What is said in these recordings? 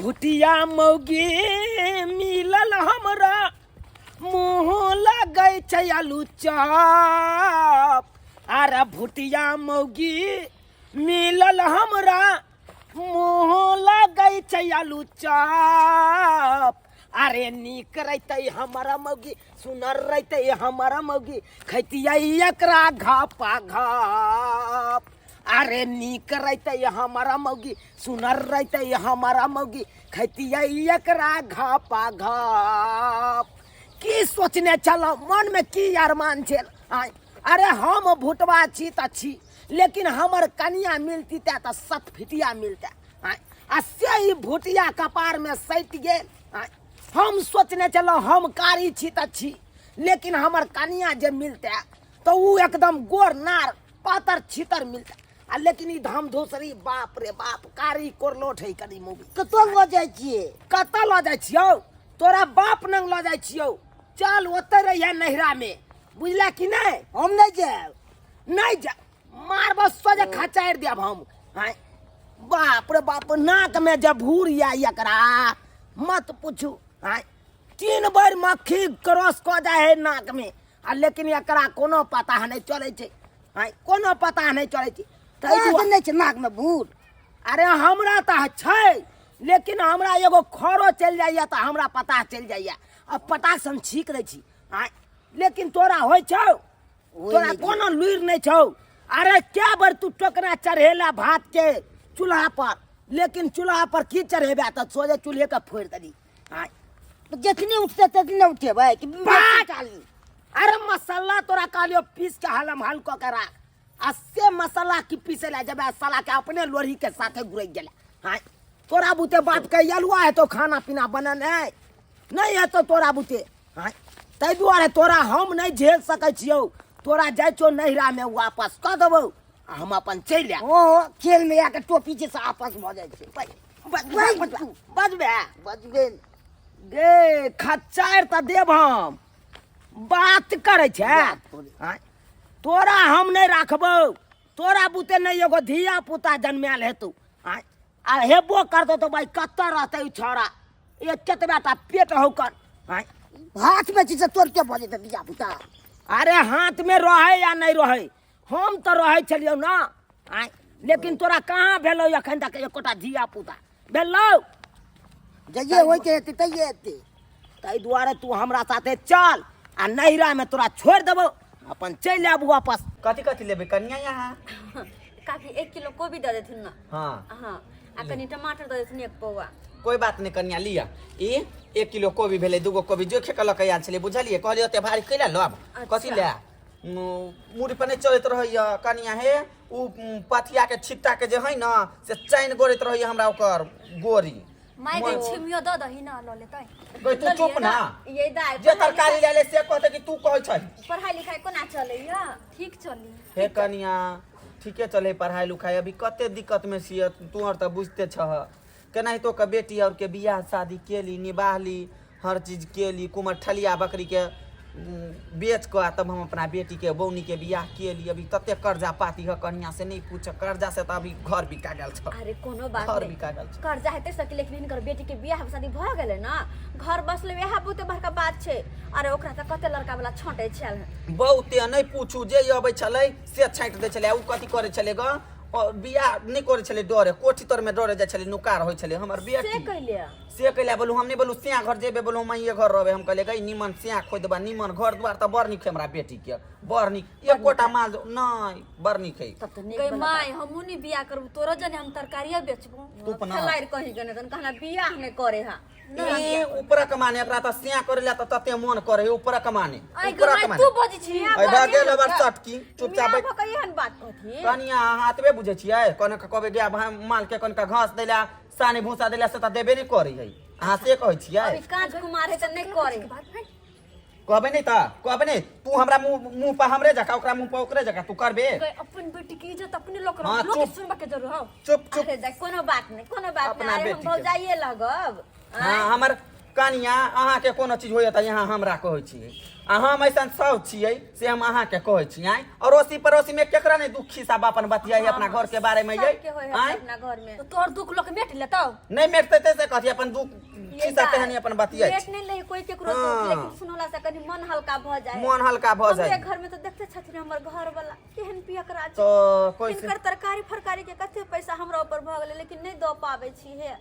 भुटिया मौगी मिलल हमरा मुँह लगै छै आलू चॉप। अरे भुटिया मौगी मिलल हमरा मुँह लगै छै आलू चॉप। अरे नीक रहितै हमरा मौगी, सुनर रहितै हमरा मौगी, खैतियै एकरा घपा घप। अरे नीक रहितै हमरा मौगी, सुनर रहितै हमरा मौगी, खैतियै एकरा घपा घप। की सोचने छलहुँ मनमे, की अरमान छल? आँय, अरे हम भुटबा छी तऽ छी, लेकिन हमर कनिया मिलती तऽ सत फिटिया मिलतै। आँय, आ से ई भुटिया कपारमे सटि गेल। आँय, हम सोचने छलहुँ हम कारी छी तऽ छी, लेकिन हमर कनिया जे मिलतै तऽ ओ एकदम गोर नार पातर छितर मिलतै। आ लेकिन ई धाम धोसरी बाप रे बाप कारी कोरलोट है कनी मौगी। कतऽ लऽ जाइ छियै? कतऽ लऽ जाइ छियौ? तोरा बाप नंग लऽ जाइ छियौ। चल ओतै रहिए नैहरा में, बुझला कि नहीं? हम नहीं जायब। नहीं जा, मार बस सोझे खचारि देब हम। आँय, बाप रे बाप, नाक में जब भूर या एकरा मत पूछू। आँय, 3 बेर मक्खी क्रॉस कऽ जाइ है नाक में, आ लेकिन एकरा कोनो पता नहीं चलै छै। आँय, कोनो पता नहीं चलै छै। ताहि अहाँके दुआरे नहि छै नाक में भूर? अरे हमरा तऽ छै, लेकिन हमरा एगो खरो चलि जाइए तऽ हमरा पता चलि जाइए, आ पटाक से हम छीक दै छी। आँय, लेकिन तोरा होइ छौ? होइ तोरा नहि छै। कोनो लुरि नहि छौ। अरे क्या बेर तू टोकना चढ़ेला भात के चूल्हा पर, लेकिन चूल्हा पर की चढ़ेबे तऽ सोझे चूल्हे के फोड़ि देली। आँय, जखने उठतै तखने उठेबै कि बात! चालू? अरे मसाला तोरा कहलियो पीस के हलम हल कऽ के राख, आ से मसाला की पीसे ला जब साला के अपने लोढ़ी के साथे गुरैक गेला। हाँ, तोरा बुते बाप के यलुआ है तो खाना पीना बनल है नहीं है तो तोरा बुते। हाँ, ताहि दुआरे तोरा हम नहीं झेल सकै छियौ। तोरा जाइ छियौ नैहरा में वापस कऽ देबौ आ हम अपन चलि आयब। ओ खेल में आके टोपी छै से आपस भऽ जाइ छै। बजबे बजबे बजबे गे खच्चारि तऽ देब हम। बात करै छै। बात करै। आँय, तोरा हम नहि राखबौ, तोरा बुते नहि एगो धिया पुता जन्मायल हेतौ। आँय, आ हेबो करतौ तऽ भाइ कतऽ रहतै उ छौड़ा? एक केतबा टा पेट हौकन। आँय, हाथ में छै से तोर के भऽ जेतै धिया पुता। अरे हाथ में रहै या नहि रहै, हम तऽ रहै छलियौ ने। आँय, लेकिन तोरा कहाँ भेलौ एखन तक एकोटा धिया पुता भेलौ? जइए होइ के हेतै तइए हेतै। ताहि दुआरे तू हमरा साथे चल आ नैहरा में तोरा छोड़ि देबौ, अपन चलि आबू वापस। कथी कथी लेबै कनिया यहाँ? काफी 1 किलो कोबी दऽ देथिन ना। हाँ। हाँ, आ कनी टमाटर दऽ देथिन 1 पौआ। कोई बात नहीं कनिया, लिया ई 1 किलो कोबी भेलै, 2 गो कोबी जोखे के लऽ के आयल छलै, बुझलियै? कहलियै ओते भारी कैला लब, कथी अच्छा। लए? मूड़ी पर नहि चलैत रहैया कनिया। हे उ पथिया के छिट्टा के जे है ना से चैन गोड़ैत रहैया हमरा ओकर गोरी। माय के छिमियो दऽ दही ना, लऽ लेतै। गई तू चुप ना। ये दाइ जे तरकारी ले ले से कहते कि तू कहै छै। पढ़ाई लिखाई कोना चलैया? ठीक चली। हे कनिया ठीके चले पढ़ाई लिखाई, अभी कते दिक्कत में छियै तू आर तऽ बुझते छह। केनाहितो के बेटी और के बियाह शादी केली, निबाहली, हर चीज केली, कुमर ठलिया बकरी के बेच कऽ तब हम अपना बेटी के बौनी के बियाह केली। अभी तते कर्जा पाती है कनिया से नहीं पूछ, कर्जा से तऽ अभी घर बिका गेल छ। अरे कोनो बात घर नहीं, बिका गेल छ। कर्जा हेतै सकी, लेकिन हिनकर बेटी के बियाह शादी भऽ गेलै ना, घर बसले वएह बहुते बड़का बात छै। अरे ओकरा तऽ कते लड़का वाला छँटै छल। बहुते नहीं पूछू, जे अबै छलै से छाँटि दै छलै। ओ कथी करै छलै ग, और बियाह नहीं करै छलै डरे, कोठी तर में डरे जाइ छलै, नुकार होइ छलै हमर से बेटी। कैले? से कैले बोलू, हम नहीं बोलू सिया घर जेबे, बोलू हम माइये घर रहबे। हम कहलियै गई निमन सिया खोज देबा, निमन घर द्वार तऽ बड़ नीक है हमरा बेटी के, बड़ नीक, एकोटा माल नहीं, बड़ नीक है। तब तऽ नीक गई बला माय, हमहूँ नहीं बियाह करबू, तोरो जने हम तरकारिया बेचबू। तू अपना खेलाइर कही गने तन कहना बियाह नहीं करे हा। ई ऊपरक माने एकरा तऽ सिया करे ला तऽ तते मन करे ऊपरक माने। आइ गे ऊपरक माय, माने। तू बजै छी। अइ भए गेल अबर चटकी, चुपचाप मियाँ बैठ। भऽ कऽ एहन बात कहथिन? कनिया अहाँ एतबे बुझै छियै? कने कहबै गाय भाय माल के कनिका घास दैला सानी भूसा दैला से तऽ देबे नहि करै है, अहाँ से कहै छियै? अभी कांच कुमार है तऽ नहीं करे। कहबै नहि तऽ कहबै नहि, तू हमरा मुँह मुँह पर हमरे जकाँ, ओकरा मुँह पर ओकरे जकाँ तू करबे। गई अपन बेटी के इज्जत अपने लोग हाँ, लोग के चुप। सुनबा के जरूर हो। चुप चुप। अरे दाइ, कोनो बात नहीं, कोनो बात अपना नहीं। अरे हम बेटी के। भौजाइए लगब। हाँ, हमर कनिया अहाँके कोनो चीज होइए तऽ यहाँ हमरा कहै छियै, आ हम ऐसन सब छियै से हम अहाँके कहै छी आँय। अड़ोसी पड़ोसी में केकरा नहीं दुख खिस्सा अपन बतियाई अपना घर के बारे में ये सबके होय है आँय। अपना घर में तो तोहर दुख लोग मेट लेतौ। नहीं मेटते ते से कथी अपन दुख खिस्सा कहानी अपन बतियाई पेट नहीं ले कोई केकरो दुख, हाँ। लेकिन सुनला से कनी मन हल्का भ जाए। मन हल्का भ हमरे जाए। घर में तो देखते छथिन हमर घर वाला केहन पियकरा छै। तो कोई हिनकर तरकारी फरकारी के कते पैसा हमरा ऊपर भ गेलै, लेकिन नहीं दऽ पाबै छी हे।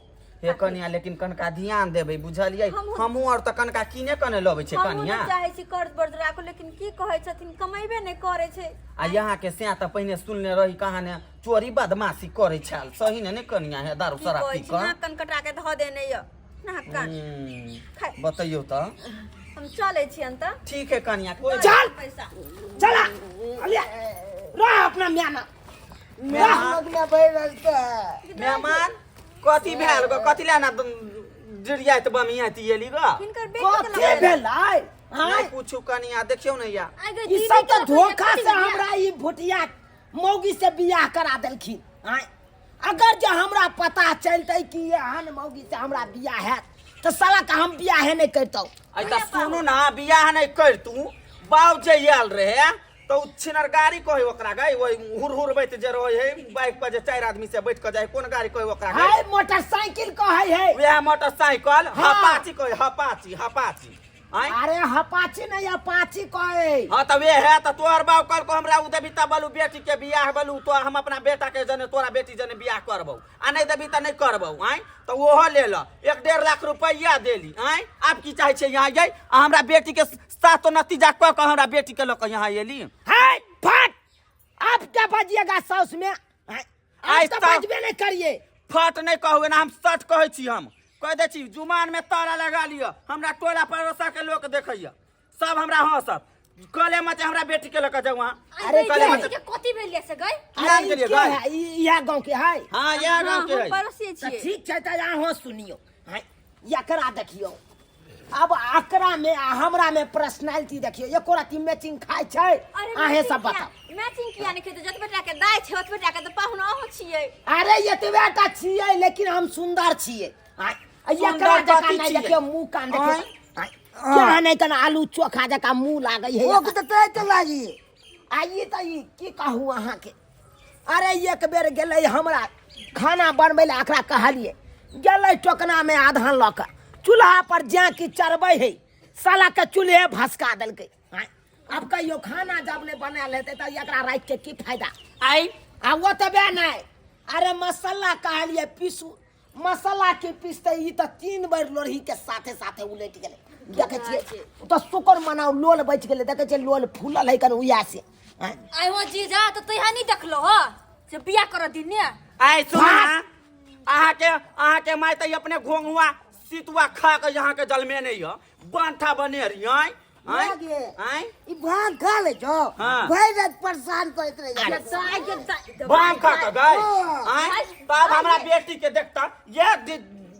हे कनिया, लेकिन कनका ध्यान देबै बुझलियै। हमहूँ- हमहूँ और तऽ कनका किने कने लबै छै हमहूँ कनिया। नहि चाहै छी कर्ज बर्ज राखू, लेकिन की कहै छथिन कमेबे नहि करै छै। आ यहाँ के सैं तऽ पहिने सुनने रही कहाँ ने चोरी बदमाशी करै छल, सही ने ने कनिया? हे दारू की शराब कहै पी छी, कऽ। नाक कान कटा के धऽ देने यऽ नाक कान। खाइ। बतैयौ तऽ। हम चलै छियनि तऽ। ठीक है कनिया, कोई चल। पैसा चला अलिया रह अपना म्याना। मेहमान में भरि रहते है। मेहमान कथी भेल गो? कथी ले ना डिरियाइत बमियाइत एली गो? हिनकर बेटी के कथी लगेलै। भेलै? आँय? नहि पूछू कनिया, देखियौ ने या आइ गई ई दीदी सब के तऽ लऽ कऽ धोखा कथी से भेलै? हमरा ई भुटिया मौगी से बियाह करा देलखिन। आँय, अगर जे हमरा पता चलतै कि एहन मौगी से हमरा बियाह हैत तऽ साला के हम बियाहे नहि करितहुँ। अइ तऽ सुनू ना, बियाह नहि करितू। बाप जे आयल रहे तऽ उ छिनर गाड़ी कहै ओकरा गई, ओहि हुर हुरबैत जे रहै है बाइक पर जे 4 आदमी से बैठ कऽ जाइ, कोन गाड़ी कहै ओकरा गई? हाय, मोटरसाइकिल कहै है। वएह मोटरसाइकिल। हाँ। हपाची कहै, हपाची हपाची। आँय? अरे हपाची नहीं अपाची कहे। हाँ तऽ वे है तऽ तोहर बाप कहलको हमरा उ देबी तऽ बलू बेटी के बियाह बलू तो हम अपना बेटा के जने तोरा बेटी जने बियाह करबौ, आ नहीं देबी तऽ नहीं करबौ। आँय, तऽ ओहो ले ल 1.5 लाख रुपैआ देली। आँय, आब की चाहै छै यहाँ यै? आ हमरा बेटी के सातो नतीजा कऽ कऽ हमरा बेटी के लऽ कऽ यहाँ एली। हाय फट, आप क्या बजिएगा साउस में? आँय, आप आइ तो तक- बजबे नहीं करिए। फट नहीं कहू एना, हम सच कहै छी। हम कहि दै छी जुमान में ताला लगा लिअ, हमरा टोला पड़ोसा के लोक देखैया सब हमरा हंसत। कले मत हमरा बेटी के लऽ कऽ जाउ अहाँ। अरे अरे के बेटी के कथी भेल से गई? किया अरे ई गेलियै के गई? है? ई इएह गाँव के है। हाँ इएह गाँव के हम है। पड़ोसी तऽ छियै। ठीक छै, तऽ अहाँ सुनियौ। आँय, एकरा देखियौ, अब एकरा में आ हमरा में पर्सनालिटी देखियौ, एको रति मैचिंग खाइ छै? अरे अहें मैचिंग सब किया- बताउ। मैचिंग किया नहि खेतै? जतबे टा के दाय छै ओतबे टा के तऽ पाहुन अहूँ छियै। अरे एतबे टा छियै, लेकिन हम सुंदर छियै। आँय, आ एकरा सुंदर जकाँ कथी नहि छियै? देखियौ मुँह कान देखियौ। आँय? आँय, क्या नहि कना आलू चोखा जकाँ मुँह लागै है। ओ के तऽ तोरे लागी। आ ई तऽ ई की कहू अहाँके। अरे एक बेर गेलै हमरा खाना बनबै लए, एकरा कहलियै, गेलै टोकनामे आधा लऽ कऽ चूल्हा पर जाँ कि चढ़बै है, साला के चूल्हे भसका देलकै। आँय, आब कहियो खाना जब नहि बनायल हेतै तऽ एकरा राखि के की फायदा? आइ आ ओतबे नहि, अरे मसाला कहलियै पीसू, मसाला के पीसते ई तऽ 3 बेर लोढ़ी के साथे साथे उलटि गेलै। देखै छियै ओ तऽ शुक्र मनाउ लोल बचि गेलै। देखै छियै लोल फूलल है कन उएह से। आँय? आइ हो जीजा, तऽ तैहा नहीं देखलो हो से बियाह कर दिन ने। आइ सुन ना, अहाँके माय तऽ अपने घोंघुआ सितुआ खा के यहाँ के जलमे नहीं है, बंठा बने रही। आँय आँय लागे। आँय ई भांग खा ले छौ। हाँ। भरि राति परेशान करैत रहि जाइ छौ। दाय के दाय- भांग खा के गए। हाँ। आँय, तब हमरा बेटी के देखता ये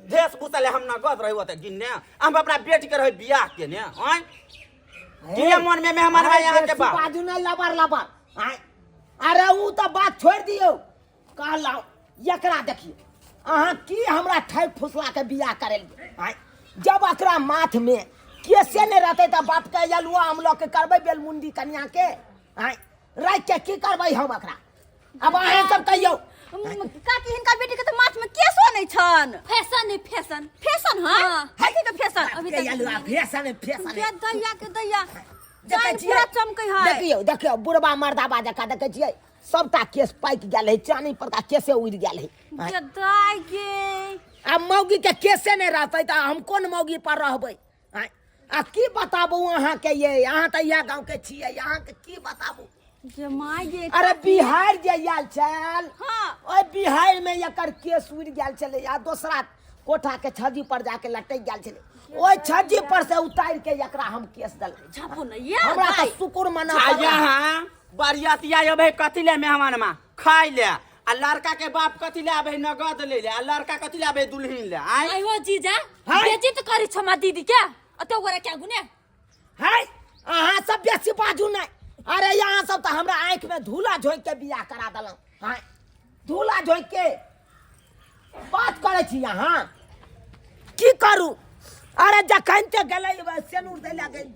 भेष भूषा ले हम ना गद रही ओते गिनने, हम अपना बेटी के रही बियाह के ने। आँय, के मन में मेहमान भाई यहाँ के बा बाजू नहीं लबर लबर। आँय, अरे ऊ तऽ बात छोड़ि दियौ, कहलहुँ एकरा देखियौ अहाँ की हमरा ठकि फुसला के बियाह करेलियै। आँय, जब एकरा माथ में केसे नहि रहतै तऽ बाप के अलुआ हम लऽ के करबै बेलमुंडी कनिया के। आँय, राखि के की करबै हम एकरा? अब अहाँ सब कहियौ। काकी, हिनका बेटी के तऽ माथ में केसो नहि छन। फैशन है, फैशन। फैशन है। हाँ। कथी के फैशन? अभी के तक अलुआ फैशन फैशन के दैया के दैया देखै जान छियै? पूरा चमकै है। देखियौ देखियौ, बुढ़बा मर्दाबा जकाँ देखै छियै, सबटा केस पाकि गेल है, चानी पर का केसे उड़ि गेल है। आँय। के दाय गे, आ मौगी के केसे नहि रहतै तऽ हम कोन मौगी पर रहबै? आँय, आ की बताबू अहाँके ये, अहाँ तऽ इएह गाँवके छियै, अहाँके की बताबू। गे my गे। अरे बिहार जे आयल छल, हाँ। ओहि बिहार में एकर केस उड़ि गेल छलै आ दोसरा कोठा के छज्जी पर जाके लटकि गेल छलै, ओहि छज्जी पर से उतारि के एकरा हम केस देलकै। झापू ने ये हमरा तऽ दाय। शुक्र मना। आ यहाँ बरियतिया अबै कथी ले मेहमान मा खाइ ले, आ लड़का के बाप कथी ले आबै नगद ले ले, आ लड़का कथी ले आबै दुल्हन ले? आँय, आइ हो जीजा, हाय। बेइज्जत करी छौ मा दीदी के अते ओकरा क्या गुने है। अहाँ सब बेसी बाजू नहि। अरे यहाँ सब तऽ हमरा आँखि में धूला झोंकि के बियाह करा देलहुँ। हाँ, धूला झोंकि के बात करै छी अहाँ, की करू? अरे जखन ते गेलै सेनूर दै लए गेल,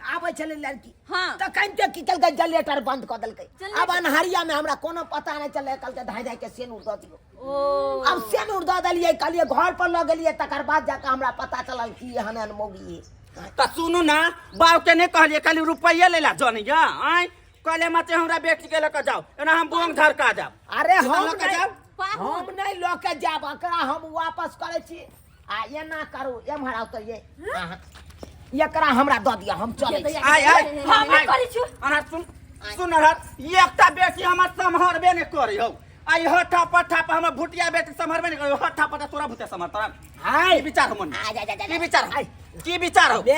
आबै छलै लड़की हाँ। तऽ कनिते की केलकै जनरेटर बंद कऽ देलकै। जनरेटर? आब अन्हरिया में हमरा कोनो पता नहि चललै, कहलकै धाइ धाइ के सेनूर दऽ दियौ। ओ अब सेनूर दऽ देलियै, कहलियै घर पर लऽ गेलियै, तकर बाद जाकऽ हमरा पता चलल कि एहन एहन मौगी है। तऽ सुनू ना, बाप के नहि कहलियै, खाली रुपैआ लै ला जनैया। आँय, कहले मते हमरा बेटी के लऽ कऽ जाउ, एना हम बोंग धरका जाब। अरे से तऽ हम लऽ कऽ नहि जाउ। हम नहि लऽ के जायब, एकरा हम वापस करै छी। आ एना करू, एम्हर आउ तऽ ये अहाँ एकरा हमरा दऽ दिअ, हम चलै छी। आय आय, हम आय। करै छी। अनहर सुन सुन अनहर, एकटा बेटी हमर सम्हरबे नहि करै हौ। आई हठा पठा पर हमर भुटिया बेटी सम्हरबे नहि करै, हठा पठा तोरा भुतिया सम्हर तोरा। हाय की विचार हो मन में? आ जा जा जा। की विचार हो? आय। की विचार हो? बे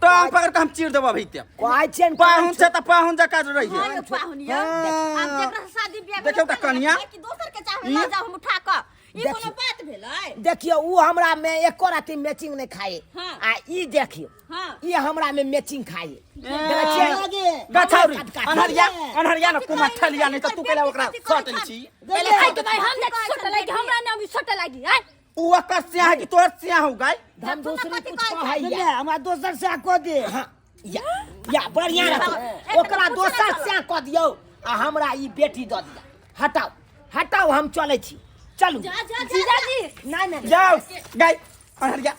टांग पकड़ के हम चीर देबो अभी ते। कहै छियनि पाहुन छै तऽ पाहुन जकाँ रहिए। हाँ यौ पाहुन यौ, हाँ। आब जेकरा से शादी बियाह देखियौ तऽ कनिया। कि दोसर के चाहबै लऽ जाउ हम उठा कऽ, ई कोनो बात भेलै? देखियौ, उ हमरा में एको राति मैचिंग नहीं खाए। हाँ। आ ई देखियौ, हाँ। ई हमरा में मैचिंग खाए। देखै छियै? गछौरी कट काट। अनहरिया अनहरिया न कुमा ठलिया नहीं तऽ तू पहिले ओकरा सटल छी। पहिले खाइ के भाई, हम जाके सोटे लागी, हमरा नाम ई सोटे लागी। आय उ ओकर स्याह है कि तोहर स्याह हो गाय? हम दूसरी कथी कुछ कहै कहैया। हमरा दोसर से कऽ दे। हाँ, या या बढ़िया रहतौ। एक ओकरा पूछो दोसर ना। स्याह कऽ दियौ आ हमरा ई बेटी दऽ दिअ। हटाउ हटाउ, हम चलै छी, चलू। जा जा जा। जीजाजी। नहीं नहीं, जाओ गाय, अनहरिया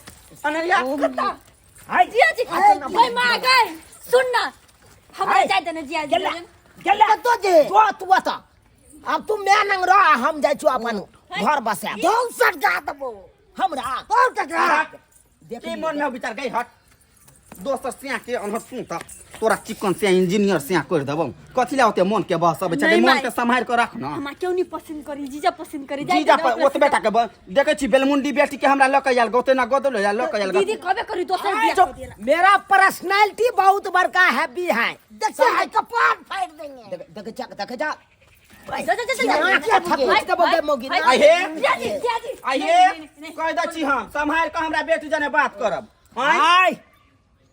अनहरिया। हाय जीजाजी, ओए माँ गए, सुन ना, हमरा हाय। जाय देने जीजाजी। गेला गेला। कतऽ जे? जो तू ओतऽ, अब तू मैं नंग रह, हम जाइ छी अपन घर बसाय। दोसर जा देबो हमरा और ककरा देख। की मन में विचार गई? हट दोसर स्याह के। अनहर सुन तऽ तोरा चिकन स्याह इंजीनियर स्याह कर देबौ। कथी ला ओते मन के बहसबै छै? नहीं मन माय। के सम्हारि के रख ना। हमरा क्यों नहीं पसंद करी जीजा, पसंद करी जाय जीजा देने पर ओकरा। ओतबे टा के देखै छी बेलमुंडी बेटी के हमरा लऽ के आयल, गोते ना गोदलो या लऽ के आयल। दीदी कबे करी दोसर बियाह कर देला। मेरा पर्सनालिटी बहुत बड़का हैप्पी है। देखिए, हाय, कपार फाड़ देंगे। देख देख जा, देख जा। जा जा जा जा। आँख के थपड़ देबो गे मौगी। हाय। आइ हे। जीजाजी जीजाजी। आइ हे, कह दै छी हम सम्हारि के हमरा बेटी जने बात करब। आँय? आय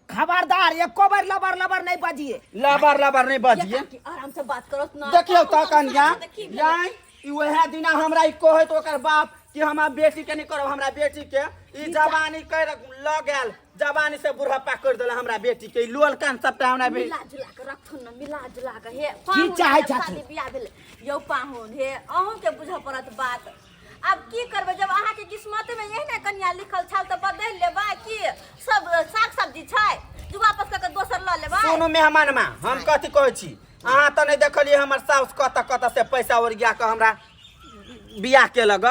खबरदार, एको बार लबर लबर नहीं बजिए। लबर लबर नहीं बजिए। आराम से बात करो ना। देखियौ तऽ कनिया की भेलै? याय ई वएह दिना हमरा ई कहैत ओकर बाप कि हमरा बेटी के नहीं करब, हमरा बेटी के ई जवानी कर लऽ गेल, जवानी से बुढ़ापा कर देला हमरा बेटी के, ई लोल कान सबटा हमरा बेटी। मिला जुला के रखथुन न, मिला जुला के। हे की पाहुन, चाहै आब छथिन? शादी बियाह भेलै यौ पाहुन, हे अहूँ के बुझऽ पड़त बात। आब की करबै, जब अहाँके किस्मत में यही ने कनिया लिखल छल तऽ बदलि लेबै की? सब साग सब्जी छै जे वापस कऽ के दोसर लऽ लेबै? सुनू मेहमान मा, हम कथी कहै छी, अहाँ तऽ नहि देखलियै हमर साउस कतऽ कतऽ से पैसा ओरिया कऽ हमरा बियाह केलक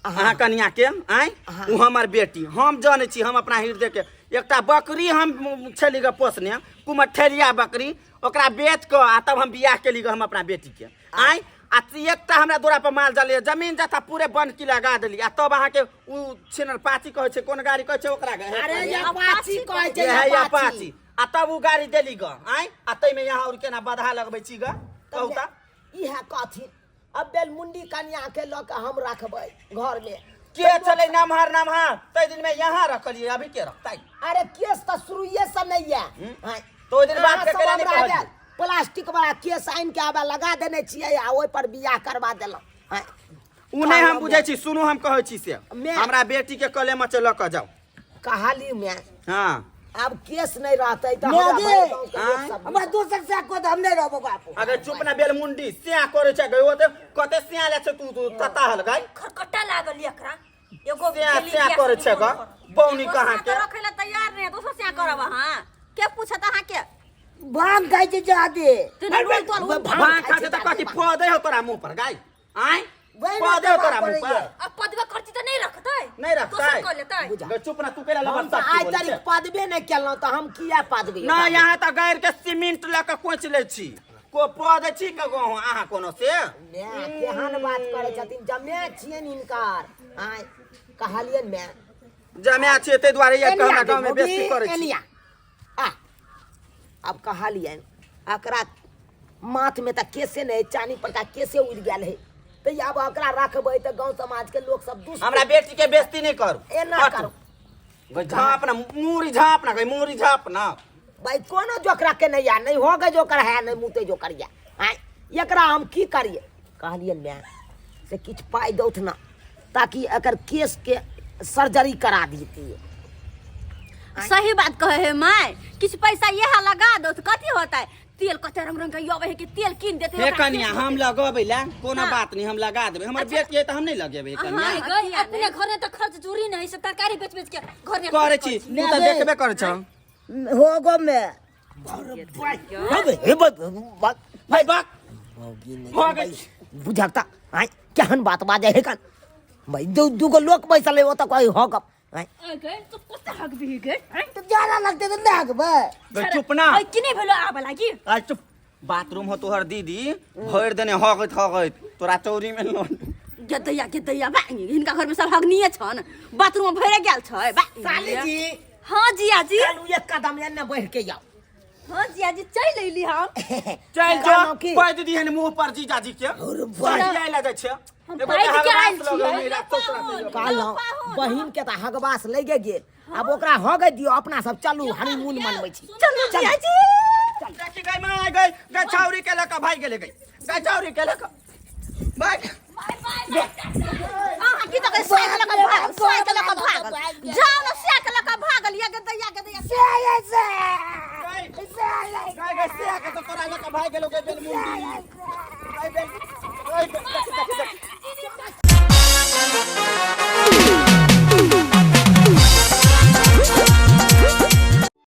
अहाँ कनिया के। आँय, ओ हमर बेटी हम जनै छी। हम अपना हृदय के एकटा बकरी हम छली ग पोसने, कुमठेरिया बकरी, ओकरा बेच कऽ आ तब हम बियाह केली ग हम अपना बेटी के। आँय, आ एकटा हमरा दूरा पर माल जाल जमीन जथा पूरे बनकी लगा देली आ तब अहाँके उ छिनर पाची कहै छै, कोन गाड़ी कहै छै ओकरा ग? अरे ये अपाची कहै छै। ये अपाची। अपाची आ तब उ गाड़ी देली ग। आँय, आ ताहिमे यहाँ और केना बाधा लगबै छी ग, कहू तऽ? इएह कहथिन, अब बेलमुंडी कनिया के लऽ के हम रखबै घर में? के छलै नमहर नमहर ताहि दिन में यहाँ रखलियै, अभी के रखतै? अरे केस तऽ शुरुए से नहीं है। हाँ। तो ओहि दिन बात अहाँ के सब केला नहि हमरा कहलियै? आबे प्लास्टिक वाला केस आनि के आबे लगा देने छियै आ ओहि पर बियाह करवा देलहुँ। हाँ। उ नहि हम बुझै छी। सुनू, हम कहै छी से हमरा बेटी के कलेमे से लऽ कऽ जाउ। कहाली में हाँ। आब केस नहीं रहतै तऽ मैं हमरा गे। भरि गाँव के लोक आँय। सब हमरा दोसर से कऽ दे, हम नहीं रहबो बापू। अगर चुप ना, बेलमुंडी स्या करै छै गै, ओते कते स्या ले छै तू, तू तता हल गै। खरकट्टा लागल यऽ एकरा एगो स्या गेली स्या बियाह करै शादी छै ग कोन करब? बौनी एगो कहाँ सिया के तऽ रखै लए तैयार नहि है, दोसर सिया करब अहाँ? के पूछत अहाँके? भांग खाइ छै जादे। तू ने रोज तोल भांग खा छै तऽ कथी पदे हो तोरा मुँह पर गाय? आँय, वही ना पदे हो तोरा तबाह मुँह पर। करैया। अब पदवे करती तऽ नहीं रखतै? नहि रखतै। दोसर कऽ लेतै। गै, चुप ना तू, केला लबर हम तऽ सब आइ तारीख पदबे नहि केलहुँ तऽ हम किया पदबे? ना यहाँ तऽ गैर के सीमेंट लऽ कऽ कोचि लै छी को पदे छी के गहूँ अहाँ कोनो से। माय, केहन बात करै छथिन, जमे छियनि हिनकर। आँय, कहलियनि माय। जमा छियै ताहि दुआरे आबि कऽ हमरा एनिया गाँवमे बेइज्जती करै छी। एनिया आ अब कहलियनि, एकरा माथमे तऽ केसे नहि, चानी परका केसे उड़ि गेल है, तऽ आब ओकरा रखबै तऽ गाँव समाजके लोक सब दुष्ट। हमरा बेटी के बेइज्जती नहि करू। एना हट। करू। गै, झाँप ना मूरी, झाँप ना गै, मूरी झाँप ना। भाई, कोनो जोकरा के नहीं या नहीं हो गए जोकर है, नहीं मुते जोकर या। आँय, एकरा हम की करिए? कहलियनि माय से किछु पाइ दौथ ना ताकि एकर केस के सर्जरी करा दितियै। सही बात कहे है माय, किछु पैसा इएह लगा दो तऽ कथी होतै? तेल कते रंग रंग के अबै है कि तेल कीन देतै। हे ओकरा कनिया, केश हम होतै। लगबै ला कोनो हाँ। बात नहीं, हम लगा देबै। हमर अच्छा। बेटी है तऽ हम नहीं लगेबै कनिया? हाँ, गई किया अपने नहि? घर में तो खर्च जूरी नहीं से तरकारी बेच बेच के घर में करै खर्च छी। छी। तू तऽ देखबे करै छह। हो गो में हे बात भाई बाक भऽ गेल। बुझकता आय केहन बात बाजै है कन भाई, दू दूगो लोक बैसल है ओतऽ कोई हो गप आय। आ गई तो कते हक भी गई हैं? तऽ जाड़ा लगतै तऽ नहि हकबै। बे चुप ना। ओइ किने भेलो आबे लागी? आ चुप, बाथरूम हो तोहर दीदी भरि देने हगैत हगैत तोरा चौरी में लोन। गेदैया गेदैया बा, हिनका घर में सब हगनिये छन, बाथरूम में भरे गेल छै बा। साली जी। हाँ जिया जी। चलू, एक कदम एन्ने बढ़ि के जाउ। हाँ जिया जी, चलि अयली हम। चल जो। कहलहुँ की? पैद दिहन मुंह पर जीजाजी के। अरे भाई। चल आइला जाइ छै। हम एगो पैद के आयल हगबास लगल छियै। मेरा ससुरा। कहलहुँ बहिन के तऽ हगबास लगे गेल, आब ओकरा हगे दियौ, अपना सब चलू, हनीमून मनबै छी। चलू जिया जी। देखी गई माय, गई गई छाउरी के लका भाई गेले, गई गई छाउरी के लका भाई। अहाँ की तऽ साइकिल लऽ कऽ भागल, साइकिल लऽ कऽ भागल, जाउ ने, साइकिल लऽ कऽ भागल या गेदैया गेदैया। गई गई से के तो तोरा लका भाई गेलो गई बेलमुंडी।